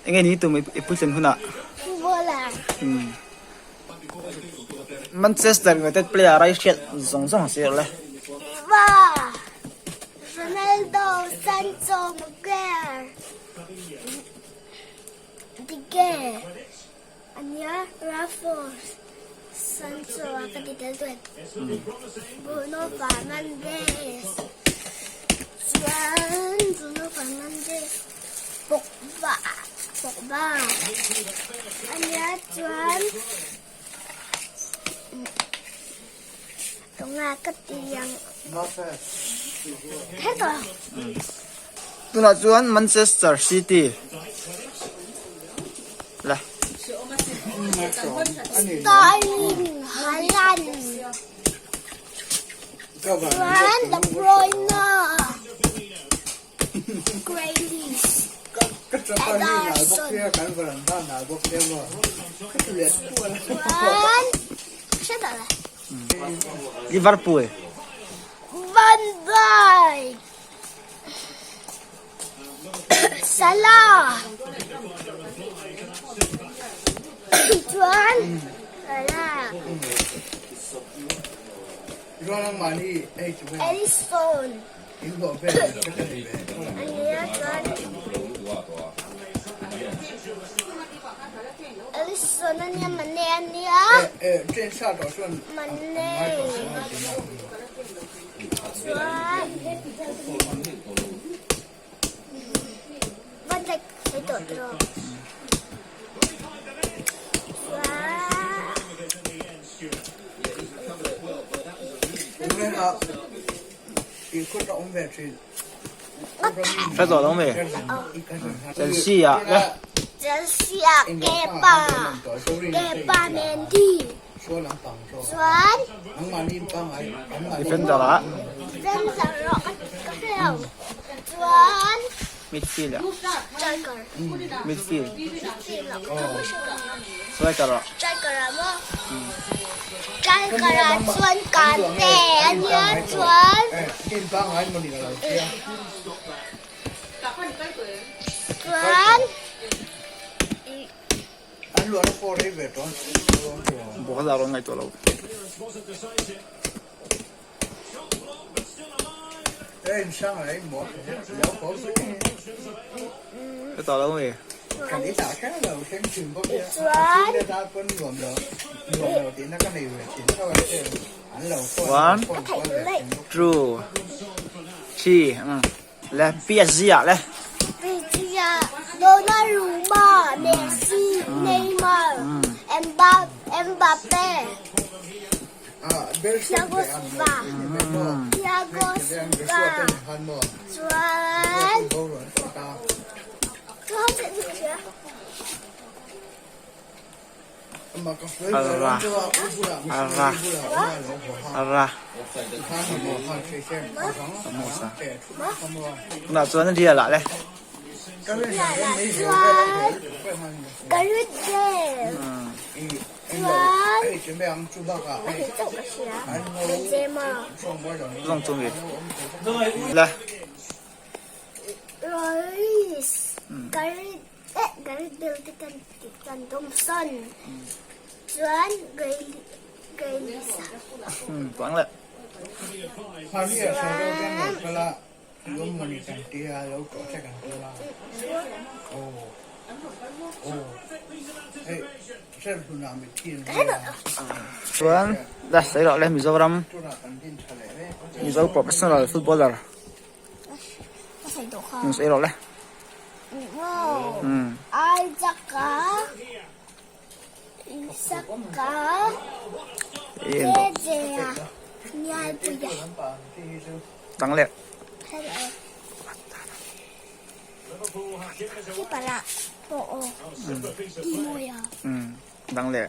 Enge ni tum i puitlin hunah? Footballer. Umm. Manchester United player a i hriat zawng zawng si rawh le. Iva, Ronaldo, Sancho, Maguire, De Gea, ania Rashford, Sancho a ka ti tel duai. Bruno Fernandes, chuan Bruno Fernandes, Pogba, Pogba ania chuan tunga ka ti ang hetah. Tunah chuan Manchester City la. Sterling, Haaland, chuan De Bruyne, Grealish, Ederson, chuan hre tawh le. Liverpool. Van Dijk. Salah chuan Salah Alisson ania chuan Alisson ania Mane ania Mane Chuan van thei thei tawh tawh Hre tawh lo mi? Chelsea ah le. Chelsea ah Kepa Kepa Mendy. Chuan Defender ah Defender ah ka hre lo chuan Midfield ah Striker Midfield Midfield ah ka hre lo Striker ah Striker ah maw Striker ah chuan Kante a nia chuan Chuan Ball a rawn ngaihtuah lo. Ka tawh lo mi. One, two, three, Le PSG ah le. PSG ah Donnarumma, Messi, Neymar, Mbappe, Thiago Silva, Thiago Silva, chuan Ara ara ara samosa tunah chuan rial ah le Zong chung i le Gareth Bale te kan tih chuan Thompson chuan Grealish Tuang le. Chuan la sawi loh le Mizoram Mizo professional footballer. Sawi rawh le. Dang leh. Dang leh.